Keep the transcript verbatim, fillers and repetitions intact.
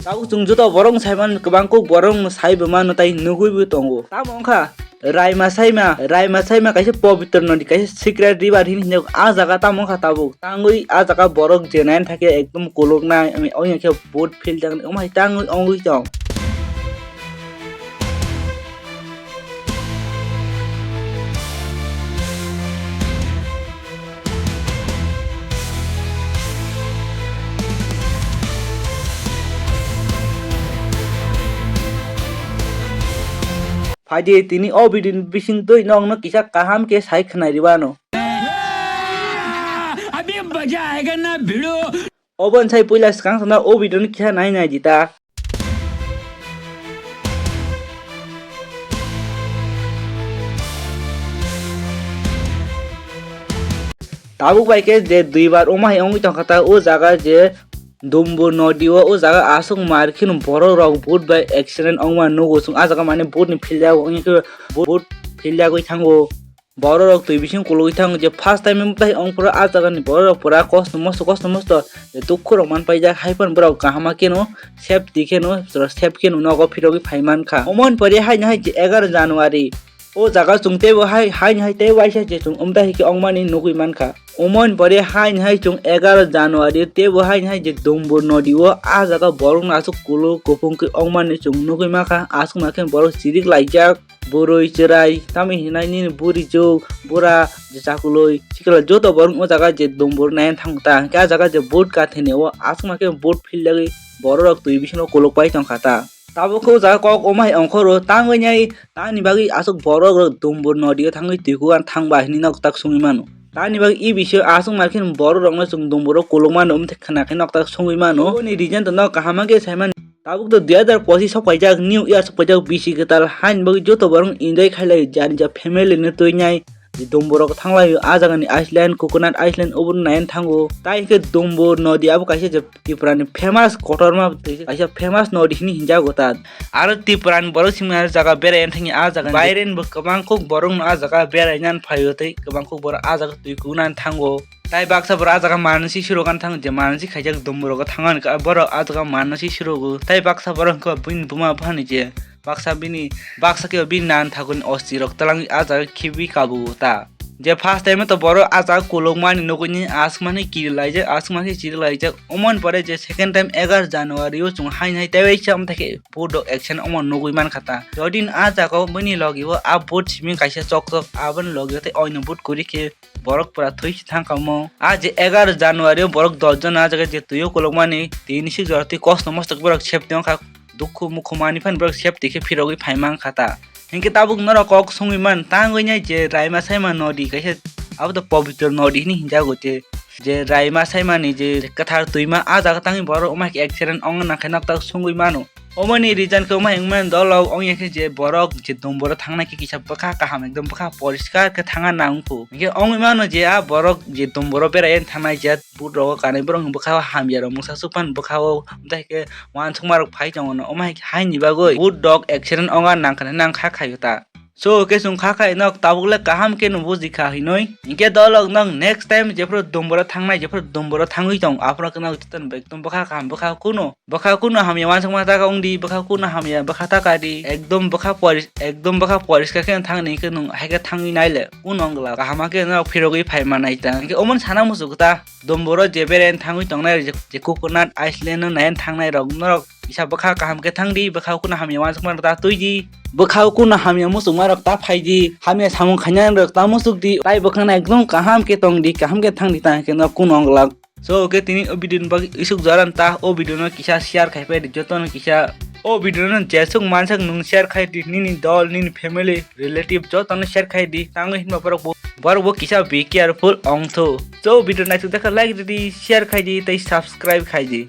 Tabuk chwng joto borok sai mano, kwbang kuk borok no sai bo mano tei nugui bo tongo. Tamo wngkha Raima Saima, Raima Saima kaisa pobitro nodi, kaisa secret river hini hinwi o jaga tamo wngkha tabuk. Tangwi o jaga borok je nai thakhe ekdom koloknai, oya khe boat phil jaknai, omo hai tangwi ongwi tong. Phaidi tini o video ni bising twi nokno kisa kaham khe sai khwnai rwano. अभी मजा आएगा ना भिड़ो। Oboni sai puila swkang sana o video no kisa nai nai di ta. Tabuk bai khe je duibar omo hai wngwi tongkha ta o jaga je Dumbur nodi o, o jaga aswk mar kheno borok rok boat bai accident wngma nugo chwng. A jaga mane boat ni philya wngya khe boat philyagwi thango. Borok rok twi bising kulugwi thango je first time wng tai ongphuru a jaga ni borok rok pura kosto mosto kosto mosto dukhu rok man paijak, hai phano borok kaham kheno safety kheno safe kheno nogo phirogwi phai mankha. Omoni pore haino hai je egaroh January o jaga chwng teibo hai haino hai tei waisa je chwng wng tai khe wngmani nugwi mankha. Omoni pore haino hai chwng egaroh January teibo haino hai je Dumbur nodi o a jaga borok no aswk kuluk kuphung khe wngmani chwng nugwi mankha. Aswk ma khe borok chirik laijak. Bwrwi chwrai, tamni hinai nini buri chuk, bura, je chakulwi, sikla joto borok o jaga je Dumbur nai thang ta, hwnkhe a jaga je boat kathini o aswk ma khe boat philyagwi borok rok twi bisingo kolok pai tongkha ta. Tabuk khe o jaga kok omo hai ongkhoro, tangwi nai, tangni bagwi aswk borok rok Dumbur nodi o thangwi twi kugan thangba hinwi nok tak sungwi mano. Tani bagwi e bisio aswk ma khe borok rokno chwng Dumbur o kolok mano, wngthe khna khe nok tak sungwi mano. Oboni reason to nok kaham khe sai mano. Tabuk to dui hazar pochis sok paijak, New Year sok paijak, bisi kwtal haini bagwi joto borok enjoy khailai, jani ja family no twi nai Dumbur rok thanglaio. A jaga ni Iceland, Coconut Island, obo nai thango. Tai hwnkhe Dumbur nodi abo kaisa je Tripura ni famous kotorma twi kaisa famous nodi hini hinjago ta. Aro Tripura ni borok simi aro jaga berai thangya, a jaga ni baire ni bo kwbang kuk borok no a jaga berai nani phaio tei kwbang kuk borok a jaga twi kunan thango. Tai baksa borok a jaga manasi siro gan thango, je manasi khaijak Dumbur rogo thangani ka borok a jaga manasi sirogo. Tai baksa borok hwnkhe bini buma buphani je baksa bini baksa khe bini nan thaguni osti rok twlangwi a jaga khibi kabugo ta. Je first time to borok a jaga kolokmani nuguni aswkmani kiri laijak, aswkmani kiri laijak. Omoni pore je second time egaroh January o chwng haini hai tei waisa wngthai khe boat rok action omo nugwi mankha ta. Jodin a jaga o bini logi o a boat simi kaisa chok chok aboni logi o tei oino boat kwrwi khe borok pura thwi se thang kamo. A je egaroh January o borok dos jon a jaga je twi o kolokmani tini sik jora twi kosto mosto borok safety wngkha, dukhu mukhu mani phano borok safety khe phirogwi phai mankha ta. Hinkhe tabuk norok kok songwi man tangwi nai je Raima Saima nodi kaisa abo to pobitro nodi hini hinjago je, je Raima Saima ni je kwthar twima a jaga tangwi borok wngma khe accident wngna khe nok tak songwi mano. Omoni reason khe wngma wngmani dolo wngya khe je borok je Dumbur o thangnai khe kisa bwkha kaham ekdom bwkha poriskar khe thangna nangkhu. Hinkhe wngwi mano je a borok je Dumbur o berai thangnai je boat rogo kanwi borok bwkha o hamya rok mungsa sukphano bwkha o, tei khe uansukma rok phai tongo no. Omo hai haini bagwi boat rok accident wngna nangkha nangkha khaio ta. So, hwnkhe chwng kha khai nok tabuk le kaham khe no buji kha hinwi. Hinkhe dolok nok next time jephuru Dumbur o thangnai, jephuru Dumbur o thangwi tong, aphuru khe nok jotono ekdom bwkha kaham, bwkha kuno, bwkha kuno hamya uansukma taka wng di, bwkha kuno hamya bwkha taka di, ekdom bwkha pori-, ekdom bwkha poriskar khe thangni hinkhe nwng hai khe thangwi nai le, kuno wng glak, kaham khe norok phirogwi phai manai ta. Hinkhe omoni sana muchuk ta, Dumbur o je berai thangwi tongnai rok, je, je Coconut Island o nai thangnai rok, norok kisa bwkha kaham khe thang di, bwkha kuno hamya uansukma rok ta twi di. Bwkha kuno hamya muchungma rok ta phai di, hamya samung khainai rok ta muchuk di, tai bwkhano ekdom kaham khe tong di, kaham khe thang di, ta hwnkhe no kuno wng glak. So, hwnkhe tini o video ni bagwi isuk jora ta, o video no kisa share khai pai di, joto no kisa o video no jesuk mansak nwng share khai di, nini dol, nini family, relative joto no share khai di, tangwi hinba borok bo, borok bo kisa be careful wng thu. So, video naisuk dakha like di, share khai di, tei subscribe khai di.